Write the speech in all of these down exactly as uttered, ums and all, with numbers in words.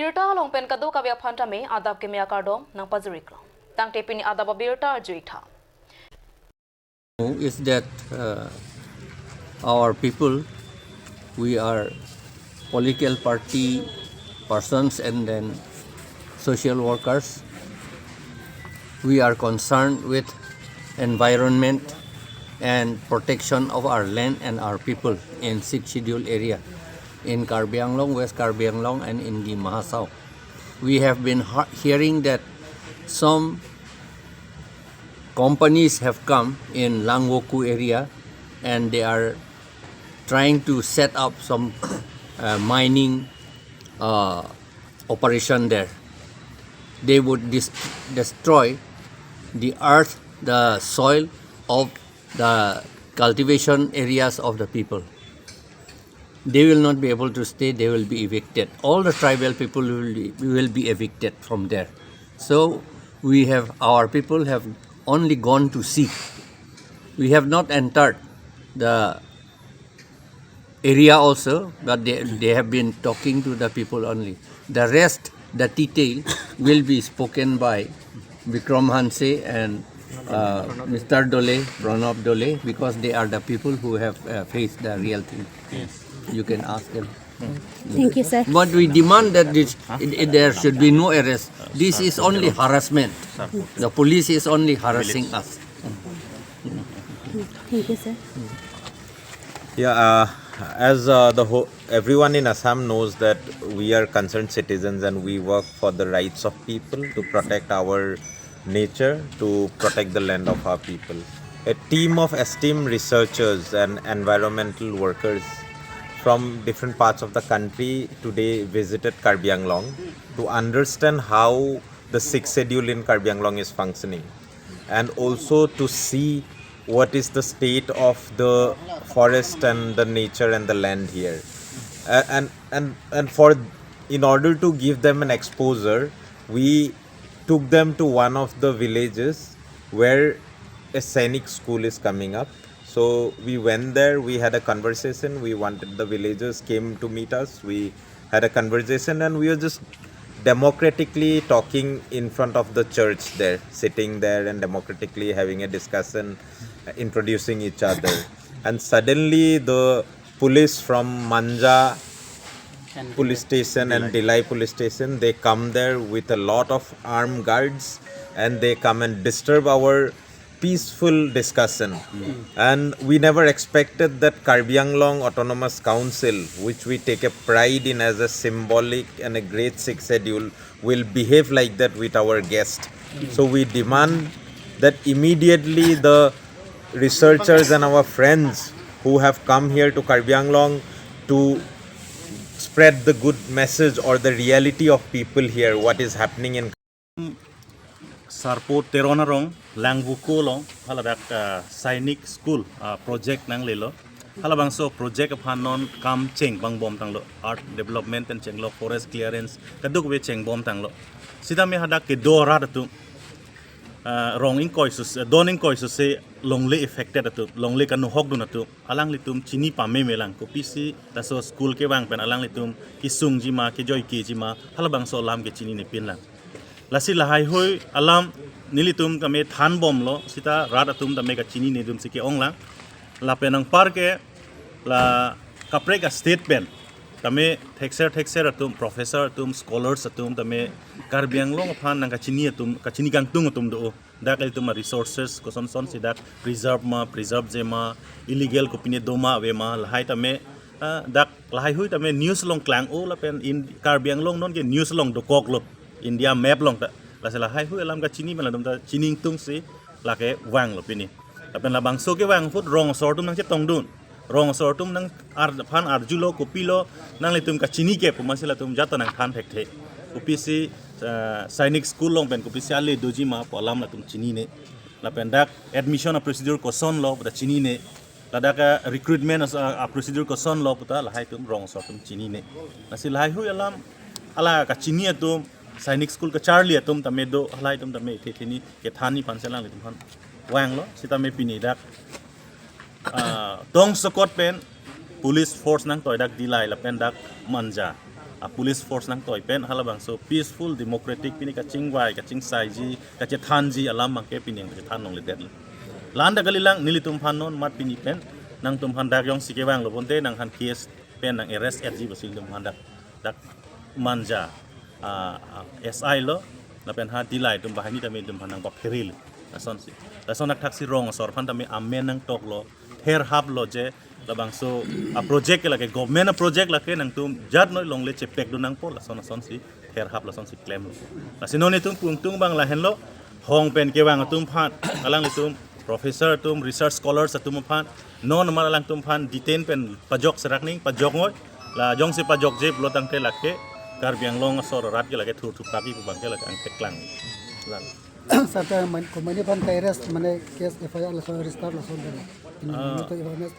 Birta along pen kadokave aphan tame adap keme akardom nangpajiriklo. Tangte pini adap abirta arjuitha. Is that uh, our people, we are political party persons and then social workers. We are concerned with environment and protection of our land and our people in Sixth Schedule area, in Karbi Anglong, West Karbi Anglong, and in Dima Hasao. We have been ha- hearing that some companies have come in Langvoku area and they are trying to set up some uh, mining uh, operation there. They would dis- destroy the earth, the soil of the cultivation areas of the people. They will not be able to stay, they will be evicted. All the tribal people will be, will be evicted from there. So we have, our people have only gone to see. We have not entered the area also, but they, they have been talking to the people only. The rest, the detail, will be spoken by Vikram Hanse and uh, Mister Dole, Pranab Dole, because they are the people who have uh, faced the real thing. You can ask them. Thank you, sir. But we demand that this, it, it- there should be no arrest. This is only harassment. The police is only harassing us. Thank you, sir. Yeah, uh, as uh, the whole everyone in Assam knows that we are concerned citizens and we work for the rights of people to protect our nature, to protect the land of our people. A team of esteemed researchers and environmental workers from different parts of the country today visited Karbi Anglong to understand how the sixth schedule in Karbi Anglong is functioning and also to see what is the state of the forest and the nature and the land here. Uh, and and and for in order to give them an exposure, we took them to one of the villages where a Sainik school is coming up. So we went there, we had a conversation, we wanted, the villagers came to meet us, we had a conversation, and we were just democratically talking in front of the church there, sitting there and democratically having a discussion, uh, introducing each other. And suddenly the police from Manja police station and Dillai police station, they come there with a lot of armed guards and they come and disturb our peaceful discussion. And we never expected that Karbi Anglong Autonomous Council, which we take a pride in as a symbolic and a great sixth schedule, will behave like that with our guest. So we demand that immediately the researchers and our friends who have come here to Karbi Anglong to spread the good message or the reality of people here, what is happening in Sarpo Teron arong Langvoku along haladak uh, Sainik School uh, project nanglelo. Halabangso project aphan non kam cheng bang bom tanglo, earth development and chenglo, forest clearance kadokave cheng bom tanglo. Sitame hadak kedo arat atum uh, rong ingkoi sus uh, don ingkoi suse longle affected atum, longle kanuhok dun atum, alanglitum chini pame melang, kopisi laso school kevang pen alanglitum kesung jima, kejoi ke jima, halabangso alam ke chininepin lang. Lasi lahaihui alam nelitum tame than bomlo, sita rat atum tame kachinine dum si ke-ong lang. Lapen anpar ke la kaprek a state pen tame thekser thekser atum, professor atum, scholars atum tame Karbi Anglong aphan nangkachini atum, kachini kangtung atum do. Dak ilitum a resources koson son si dak preserve ma, preserve je ma, illegal kopine doma ave ma, lahai tame ah, dak lahaihui tame news along klang-o lapen in Karbi Anglong non ke news along dokoklo, India map along ta. Lasi lahaihui alam kachini pen latum ta chiningtung si lake vanglo pini. Lapen labangso kevang apot rong asor atum nangchetong dun, rong asor atum nang ar phan arjulo, kopilo, nanglitum kachini ke pu masi latum jat ta nangthan thekthe. Kopisi uh, Sainik School along pen kopisi ale doji ma pu alam latum chinine. Lapen dak admission a procedure kosonlo pu ta chinine. Ladak a recruitment a, a procedure kosonlo pu ta lahai atum rong asor atum chinine. Lasi lahaihui alam ala kachini atum, Sainik School kacharli atum tame do, lahai atum tame the theni kethan ni phan selang atum phan vanglo, sitame pini dak ah, tong sokot pen police force nangtoi dak Dillai lapen dak Manja. a police force nangtoi pen halabangso peaceful democratic pini kachingvai kachingsaiji kachethanji alam abangke pini kachethan longledetlo. La-an ta kalilang, nelitum aphan non mat pini pen nangtum aphan dak jongsi kevanglo bonte nangphan case pen nang arrest etji pusi nelitum aphan dak dak manja, ah, ah, S I lo, lapen ha D I atum banghini tame nelitum aphan nangpapherelo. Lasonsi. Lason akthaksi rong asor aphan tame amen nangtoklo, therhaplo je labangso a project ke lake, government a project lake, nangtum jat noi longle chepekdun nangpo, lason lasonsi therhap, lasonsi klemlo. Lasi non itum pungtung abang lahenlo, hong pen kevang atum aphan, alanglitum professor atum, research scholars atum aphan, non mar alangtum aphan detain pen pajok serak ning, pajok ngoi, la jongsi pajokje pulo tangte lake Karbi Anglong asor arat ke lake thurthupaki pu abangke lake angthek klang. Lang. Sir, ta man, komatne aphan ta arrest, mane case F I R lason register lason dela. Ini Ah. Itu awareness.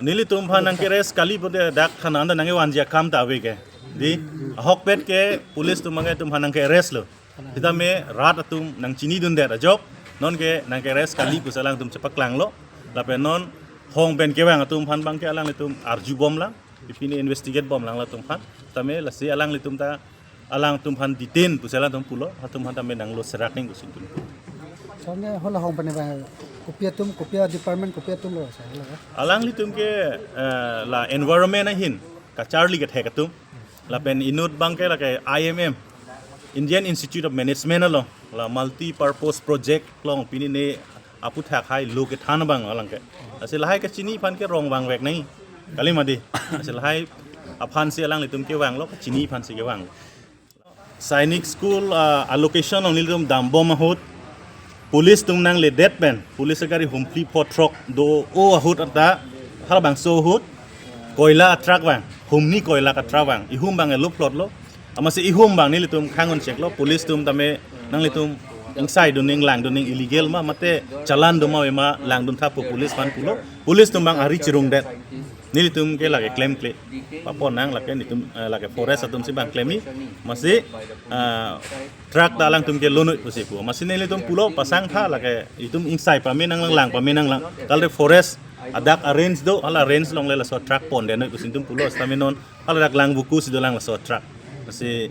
Nelitum aphan nangke-arrest kali pute dak thana anta nangkevanji akam ta ave ke. Di, ahokpet ke police atum abangke nelitum aphan nangke-arrest lo. Sitame rat atum nangchinidundet ajok, nonke nangke-arrest kali pusi alangtum chepaklanglo. Lapen non hong pen kevang atum aphan abangke alanglitum arjubomlang, pini investigate bomlang latum aphan. Tame lasi alanglitum ta alangtum aphan detain pusi alangtum pulo, latum aphan tame nanglo serak ning pusi nelitum. Sone hala hong pen ba kopi atum, kopi department, kopi atum lo sa hala. Alanglitum ke, eh, la environment ahin kacharli kethek atum. Lapen inut abangke lake I M M, Indian Institute of Management along, la multi purpose project along pini ne aphuthak hai lo kethan abang alangke. Lasi lahai kachini aphan ke rong vangvek nai. Kali mati. Lasi lahai aphansi alanglitum kevanglo, kachini aphansi kevang. Sainik School, ah, a location along nelitum dambom ahut, police atum nangledet pen, police agari humphli pho throk do-o ahut anta, halabangso ahut koila a truck vang, humni koila a truck vang, ihum abang elup plot lo. Amatsi ihum abang nelitum khang-un cheklo, police atum tame nanglitum ingsaidun ning, langdun ning, illegal ma, mate challan do ma ave ma, langdun tha pu police aphan pulo, police atum abang ari chirungdet. Nelitum ke lake klemkle. Papo nang lake nelitum, eh, lake forest atumsi abang klemi. Amatsi, eh, truck ta alangtum ke lonoi pusi pu. Amatsi nelitum pulo pasang tha lake itum ingsai pame nanglang, lang pame nanglang. Kalite forest adak a range do, hala range along le laso truck pondet noi pusi nelitum pulo, sitame non hala dak lang buku si dolang laso truck. Amatsi,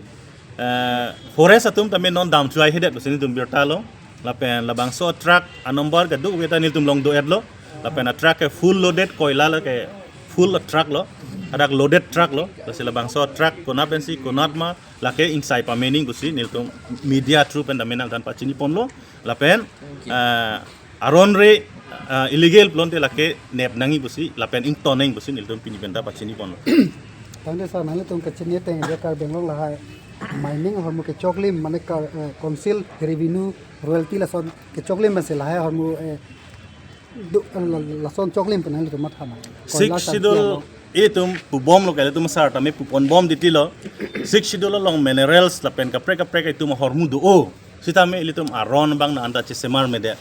eh, forest atum tame non damchuai hedet pusi nelitum birta lo. Lapen labangso truck a number kadokave ta nelitum long do-etlo. Lapen a truck ke full loaded koila lake full a truck lo. Hadak loaded truck lo. Lasi labangso truck konat pensi konat ma lake ingsai pame ning pusi nelitum media through pen tame nangthan pachini ponlo. Lapen, eh, aron re, eh, illegal pulote lake nep nangji pusi, lapen ington nangji pusi nelitum pini pen ta pachini ponlo. Tangte sir, nanglitum kachini ateng je Karbi Anglong lahai mining ahormu kechoklim, mane ka, eh, council revenue royalty lason kechoklim pensi lahai ahormu, eh, do, eh, la-, lason choklim pen nanglitum mathama. Sixth Koila Schedule charge itum pubomlo ke, itum sar tame puponbom titilo. Sixth Schedule along minerals lapen kaprek kaprek itum ahormu do-o. Sitame ilitum aron abang nang anta chesemarmedet.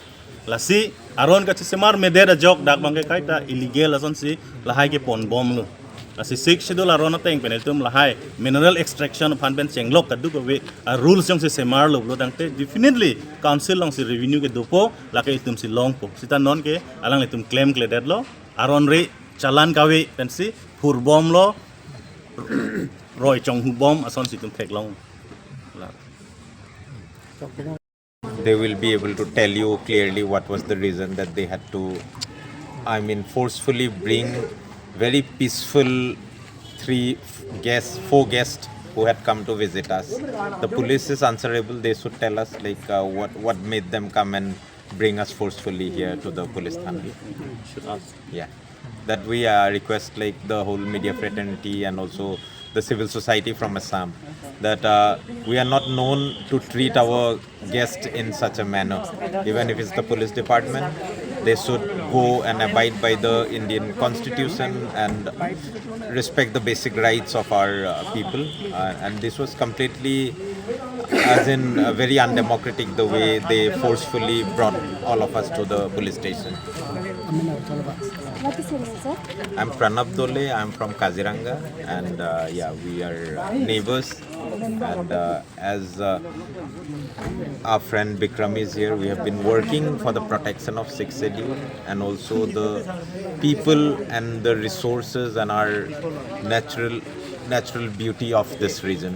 Lasi aron kachesemarmedet ajok dak abangke kaita illegal asonsi lahai keponbomlo. Lasi Sixth Schedule aron ateng pen itum lahai mineral extraction aphan pen chenglok kadokave a rules jongsi semarlo pulo tangte definitely council alongsi revenue ke dopo, lake itumsi longpo. Sita nonke alanglitum klemkledetlo. Aron re challan kave pensi phurbomlo, roi chonghubom asonsi itum theklong. La. They will be able to tell you clearly what was the reason that they had to, I mean, forcefully bring very peaceful three f-, guests, four guests who had come to visit us. The police is answerable. They should tell us, like, uh, what, what made them come and bring us forcefully here to the police thana. Should ask. Yeah. That we, uh, request, like, the whole media fraternity and also the civil society from Assam, that, uh, we are not known to treat our guests in such a manner. Even if it's the police department, they should go and abide by the Indian Constitution and respect the basic rights of our, uh, people. Uh, and this was completely, as in, uh, very undemocratic, the way they forcefully brought all of us to the police station. What is your name, sir? I'm Pranab Dole. I'm from Kaziranga, and, uh, yeah, we are, uh, neighbors. And, uh, as, uh, our friend Bikram is here, we have been working for the protection of Sixth Schedule and also the people and the resources and our natural natural beauty of this region.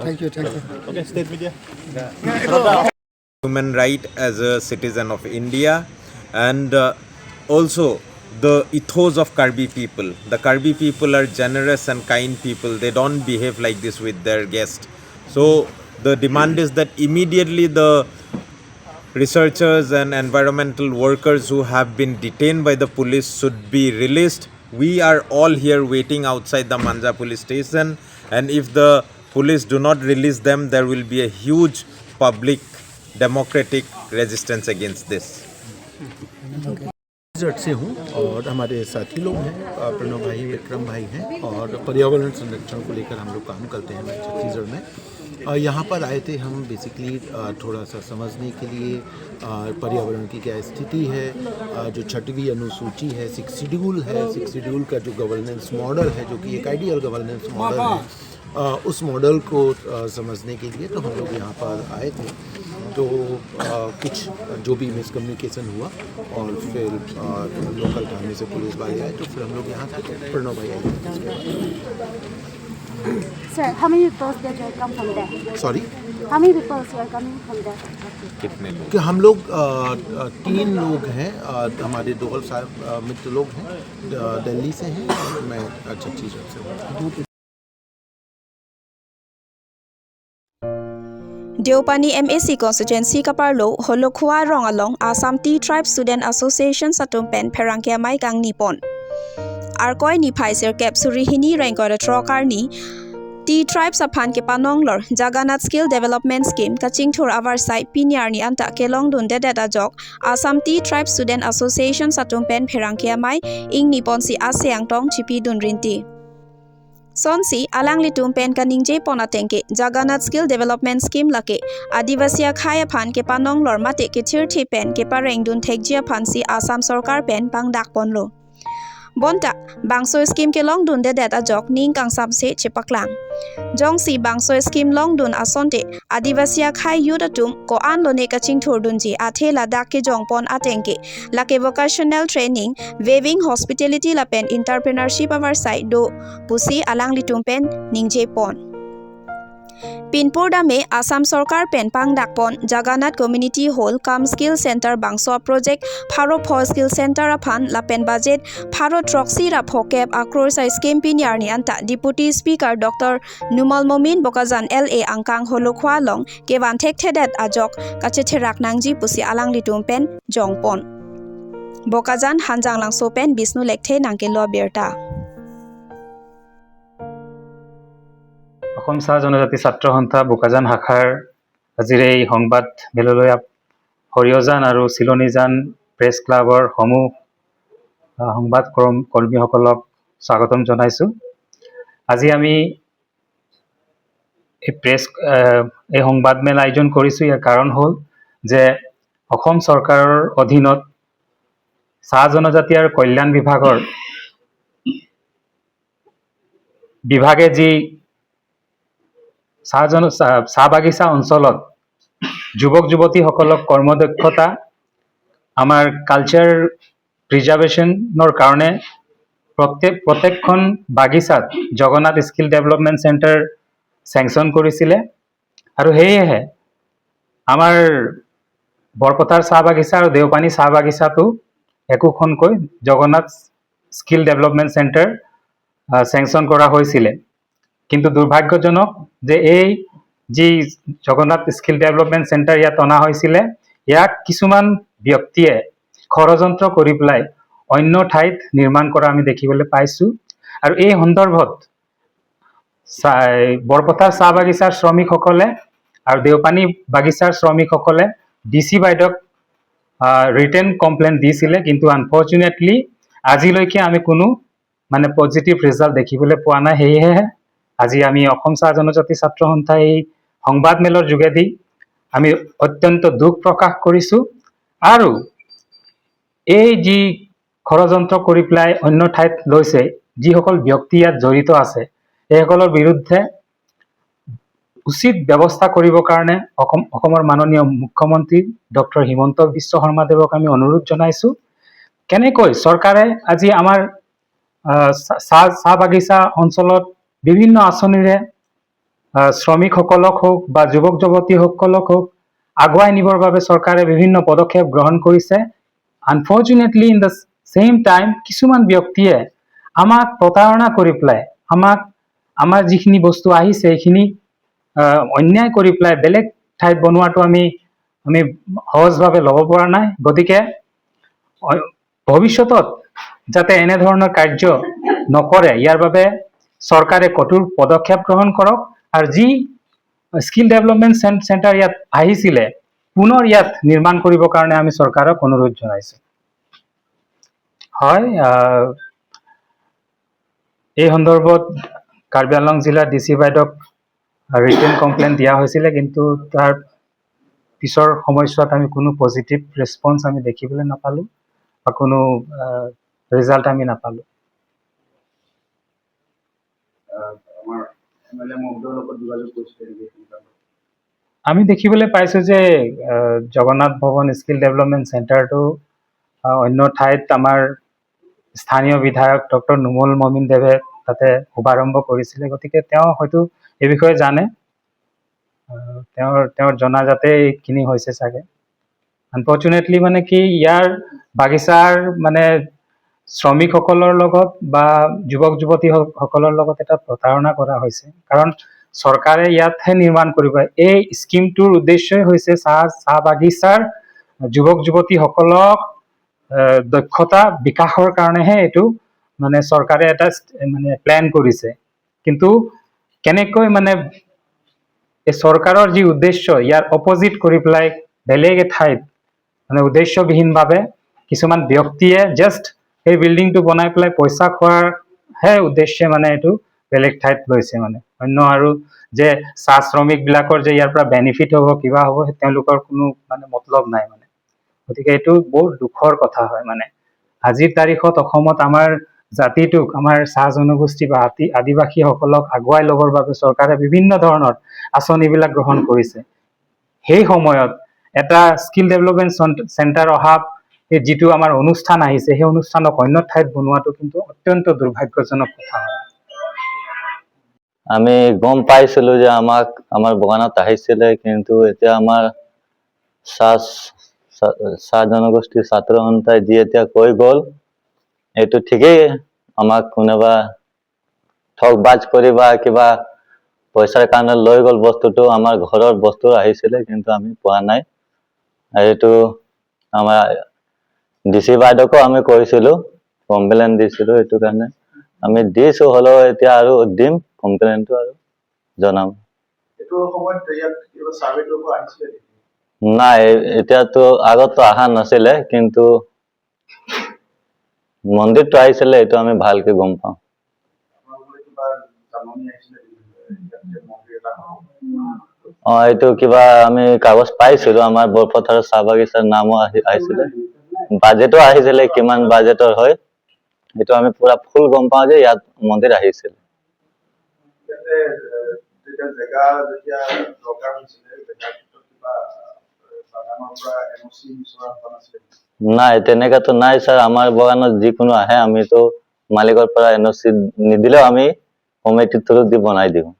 Thank you, thank you. Human right as a citizen of India, and uh, also the ethos of Karbi people. The Karbi people are generous and kind people. They don't behave like this with their guest. So the demand is that immediately the researchers and environmental workers who have been detained by the police should be released. We are all here waiting outside the Manja police station, and if the police do not release them, there will be a huge public democratic resistance against this. Chhattisgarh से हूँ और हमारे साथी लोग हैं, अ, प्रणव भाई, विक्रम भाई हैं और पर्यावरण संरक्षण को लेकर हम लोग काम करते हैं छत्तीसगढ़ में। और यहाँ पर आए थे हम बेसिकली थोड़ा सा समझने के लिए, अ, पर्यावरण की क्या स्थिति है, अ, जो छठवीं अनुसूची है, सिक्स शेड्यूल है, सिक्स शेड्यूल का जो गवर्नेंस मॉडल है, जो कि एक आइडियल गवर्नेंस मॉडल है, अ, उस मॉडल को, अ, समझने के लिए तो हम लोग यहाँ पर आए थे। तो, अ, कुछ जो भी मिसकम्युनिकेशन हुआ और फिर, अ, लोकल थाने से पुलिस वाले आए, तो फिर हम लोग यहाँ थे, तो प्रणव भाई आए थे। Sir, how many people that you come from there? Sorry, How many people you are coming from there? कितने लोग? कि हम लोग, अ, अ, तीन लोग हैं, अ, हमारे दो साहब, अ, मित्र लोग हैं, अ, दिल्ली से हैं और मैं, अ, छत्तीसगढ़ से हूँ। Deopani M A C constituency kaparlo Holokhua rong along Assam Tea Tribe Student Association atum pen pherangke amei kangni pon. Arkoi niphai sirkep suri hini rengkoi ra throk arni Tea Tribes aphan kepanonglor Jagannath Skill Development Scheme kachingthur avarsai pini arni anta kelongdundedet ajok Assam Tea Tribes Student Association atum pen pherangke amei ingni ponsi ase angtong chipidun rinti. Sonsi alanglitum pen kaningje pon atengke Jagannath Skill Development Scheme lake Adivasi akhei aphan kepanonglor mate kethirthe pen keparengdun thekji aphansi Assam sorkar pen pangdak ponlo. Bonta bangso scheme kelongdundedet ajok ning kangsamse chepaklang. Jongsi bangso scheme longdun asonte Adivasi akhei youth atum ko-an lone kachingthurdunji athe ladak kejong pon atengke lake vocational training, weaving, hospitality lapen entrepreneurship avarsai do pusi alanglitum pen ningje pon. Pinpur dame Assam sorkar pen pangdak pon Jagannath Community Hall cum Skill Center bangso project pharo pho Skill Center aphan lapen budget pharo throksi ra phokep akror sai scheme pini arni anta Deputy Speaker Doctor Numal Momin Bokajan L A angkang Holokhua along kevan thekthedet ajok kachetherak nangji pusi alanglitum pen jong pon. Bokajan Hanjanglangso pen Bishnu Lekthe nangkelo abirta. অসম চাহ জনজাতি ছাত্ৰ সন্থা বোকাজান শাখাৰ আজিৰ এই সংবাদ মেললৈ আপ- হৰিয়জান আৰু চিলনীজান প্ৰেছ ক্লাবৰ সমূহ, আহ, সংবাদ কৰ্ম- কৰ্মীসকলক স্বাগতম জনাইছোঁ। আজি আমি এই প্ৰেছ, আহ, এই সংবাদমেল আয়োজন কৰিছোঁ। ইয়াৰ কাৰণ হ'ল যে অসম চৰকাৰৰ অধীনত চাহ জনজাতি আৰু কল্যাণ বিভাগৰ বিভাগে যি চাহ জন- চাহ চাহ বাগিচা অঞ্চলত যুৱক যুৱতীসকলক কৰ্মদক্ষতা, আমাৰ কালচাৰ প্ৰিজাৰ্ভেশ্যনৰ কাৰণে প্ৰত্যেক প্ৰত্যেকখন বাগিচাত Jagannath skill development centre sanction কৰিছিলে। আৰু সেয়েহে আমাৰ বৰপথাৰ চাহ বাগিচা আৰু দেওপানী চাহ বাগিচাটো একোখনকৈ Jagannath skill development centre sanction কৰা হৈছিলে। কিন্তু দুৰ্ভাগ্যজনক যে এই যি জগন্নাথ স্কিল ডেভেলপমেণ্ট চেণ্টাৰ ইয়াত অনা হৈছিলে, ইয়াক কিছুমান ব্যক্তিয়ে ষড়যন্ত্ৰ কৰি পেলাই অন্য ঠাইত নিৰ্মাণ কৰা আমি দেখিবলৈ পাইছোঁ। আৰু এই সন্দৰ্ভত চা- বৰপথাৰ চাহ বাগিচাৰ শ্ৰমিকসকলে আৰু দেওপানী বাগিচাৰ শ্ৰমিকসকলে ডি চি বাইদেউক ৰিটেন কমপ্লেইন দিছিলে, কিন্তু আনফৰ্চুনেটলি আজিলৈকে আমি কোনো মানে পজিটিভ ৰিজাল্ট দেখিবলৈ পোৱা নাই। সেয়েহে আজি আমি অসম চাহ জনজাতি ছাত্ৰ সন্থাই এই সংবাদমেলৰ যোগেদি আমি অত্যন্ত দুখ প্ৰকাশ কৰিছোঁ। আৰু এই যি ষড়যন্ত্ৰ কৰি পেলাই অন্য ঠাইত লৈছে, যিসকল ব্যক্তি ইয়াত জড়িত আছে, সেইসকলৰ বিৰুদ্ধে উচিত ব্যৱস্থা কৰিবৰ কাৰণে অসম অসমৰ মাননীয় মুখ্যমন্ত্ৰী ডক্টৰ হিমন্ত বিশ্ব শৰ্মা দেৱক আমি অনুৰোধ জনাইছোঁ। কেনেকৈ চৰকাৰে আজি আমাৰ আহ, চা- চাহ চাহ বাগিচা অঞ্চলত বিভিন্ন আঁচনিৰে আহ, শ্ৰমিকসকলক হওক বা যুৱক যুৱতীসকলক হওক আগুৱাই নিবৰ বাবে চৰকাৰে বিভিন্ন পদক্ষেপ গ্ৰহণ কৰিছে। Unfortunately, in the same time, কিছুমান ব্যক্তিয়ে আমাক প্ৰতাৰণা কৰি পেলাই আমাক আমাৰ যিখিনি বস্তু আহিছে সেইখিনি আহ, অন্যায় কৰি পেলাই বেলেগ ঠাইত বনোৱাটো আমি আমি সহজভাৱে ল'ব পৰা নাই। গতিকে অ- ভৱিষ্যতত যাতে এনেধৰণৰ কাৰ্য নকৰে, ইয়াৰ বাবে চৰকাৰে কঠোৰ পদক্ষেপ গ্ৰহণ কৰক। আৰু যি স্কিল ডেভেলপমেণ্ট চেন- চেণ্টাৰ ইয়াত আহিছিলে, পুনৰ ইয়াত নিৰ্মাণ কৰিবৰ কাৰণে আমি চৰকাৰক অনুৰোধ জনাইছো। হয়, আহ, এই সন্দৰ্ভত কাৰ্বি আংলং জিলাৰ ডি চি বাইদেউক ৰিটেন কমপ্লেইন দিয়া হৈছিলে, কিন্তু তাৰ পিছৰ সময়ছোৱাত আমি কোনো পজিটিভ ৰেছপন্স আমি দেখিবলৈ নাপালো বা কোনো ৰিজাল্ট আমি নাপালো। আহ, আমাৰ এম এল এ মহোদয়ৰ লগত যোগাযোগ কৰিছিলে নেকি? আমি দেখিবলৈ পাইছো যে আহ, জগন্নাথ ভৱন স্কিল ডেভেলপমেণ্ট চেণ্টাৰটো আহ, অন্য ঠাইত আমাৰ স্থানীয় বিধায়ক ডক্টৰ নুমল মমিন দেৱে তাতে শুভাৰম্ভ কৰিছিলে। গতিকে তেওঁ হয়তো এই বিষয়ে জানে। আহ, তেওঁৰ তেওঁৰ জনাজাতে এইখিনি হৈছে চাগে। আনফৰ্চুনেটলি মানে কি, ইয়াৰ বাগিচাৰ মানে শ্ৰমিকসকলৰ লগত বা যুৱক যুৱতী স- সকলৰ লগত এটা প্ৰতাৰণা কৰা হৈছে। কাৰণ চৰকাৰে ইয়াতহে নিৰ্মাণ কৰিব। এই স্কিমটোৰ উদ্দেশ্যই হৈছে চাহ চাহ বাগিচাৰ যুৱক যুৱতীসকলক আহ, দক্ষতা বিকাশৰ কাৰণেহে এইটো মানে চৰকাৰে এটা ষ্ট- মানে প্লেন কৰিছে। কিন্তু কেনেকৈ মানে এই চৰকাৰৰ যি উদ্দেশ্য, ইয়াৰ অপজিট কৰি পেলাই বেলেগ এঠাইত মানে উদ্দেশ্যবিহীনভাৱে কিছুমান ব্যক্তিয়ে জাষ্ট সেই বিল্ডিংটো বনাই পেলাই পইচা খোৱাৰহে উদ্দেশ্যে মানে এইটো বেলেগ ঠাইত লৈছে। মানে অন্য আৰু যে চাহ শ্ৰমিকবিলাকৰ যে ইয়াৰ পৰা বেনিফিট হ'ব, কিবা হ'ব, সেই তেওঁলোকৰ কোনো মানে মতলব নাই মানে। গতিকে এইটো বহুত দুখৰ কথা হয়। মানে আজিৰ তাৰিখত অসমত আমাৰ জাতিটোক, আমাৰ চাহ জনগোষ্ঠী বা আদি আদিবাসীসকলক আগুৱাই ল'বৰ বাবে চৰকাৰে বিভিন্ন ধৰণৰ আঁচনিবিলাক গ্ৰহণ কৰিছে। সেই সময়ত এটা স্কিল ডেভেলপমেণ্ট চেণ্ট- চেণ্টাৰ অহা এই যিটো আমাৰ অনুষ্ঠান আহিছে, সেই অনুষ্ঠানক অন্য ঠাইত বনোৱাটো কিন্তু অত্যন্ত দুৰ্ভাগ্যজনক কথা হয়। আমি গম পাইছিলো যে আমাক আমাৰ বাগানত আহিছিলে, কিন্তু এতিয়া আমাৰ চাহ চাহ- চাহ জনগোষ্ঠীৰ ছাত্ৰ সন্থাই যি এতিয়া কৈ গ'ল, এইটো ঠিকেই। আমাক কোনোবা ঠগ বাজ কৰি বা কিবা পইচাৰ কাৰণে লৈ গ'ল বস্তুটো, আমাৰ ঘৰৰ বস্তু আহিছিলে, কিন্তু আমি পোৱা নাই। আৰু এইটো আমাৰ ডি চি বাইদেউকো আমি কৈছিলো, কমপ্লেইন দিছিলো। এইটো কাৰণে আমি দিছো, হ'লেও এতিয়া আৰু দিম কমপ্লেইনটো আৰু জনাম। এইটো সময়ত ইয়াত কিবা ছাৰ্ভে কৰিব আহিছিলে নেকি? নাই, এতিয়াতো আগততো অহা নাছিলে, কিন্তু মন্দিৰটো আহিছিলে, এইটো আমি ভালকে গম পাওঁ। আপোনালোকৰ কিবা জাননী আহিছিলে নেকি? ইয়াত যে মন্দিৰ এটা হ'ব। অ, এইটো কিবা আমি কাগজ পাইছিলো, আমাৰ বৰপথাৰৰ চাহ বাগিচাৰ নামো আহি- আহিছিলে, বাজেটো আহিছিলে, কিমান বাজেটৰ হয়, এইটো আমি পুৰা ফুল গম পাওঁ যে ইয়াত মন্দিৰ আহিছিল। ইয়াতে, এ, যেতিয়া জেগা যেতিয়া দৰকাৰ হৈছিলে, জেগাৰ ক্ষেত্ৰত কিবা, এ, বাগানৰ পৰা এন অ' চি বিচৰা হোৱা নাছিলে নেকি? নাই, তেনেকাতো নাই ছাৰ। আমাৰ বাগানত যিকোনো আহে, আমিতো মালিকৰ পৰা এন অ' চি নিদিলেও আমি কমিটিৰ থ্ৰুদি বনাই দিওঁ।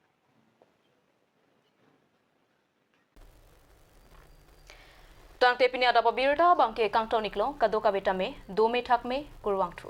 Tangte pini adap abirta abangke kangton-iklo, kadokave tame dome thakme, kurvangthu.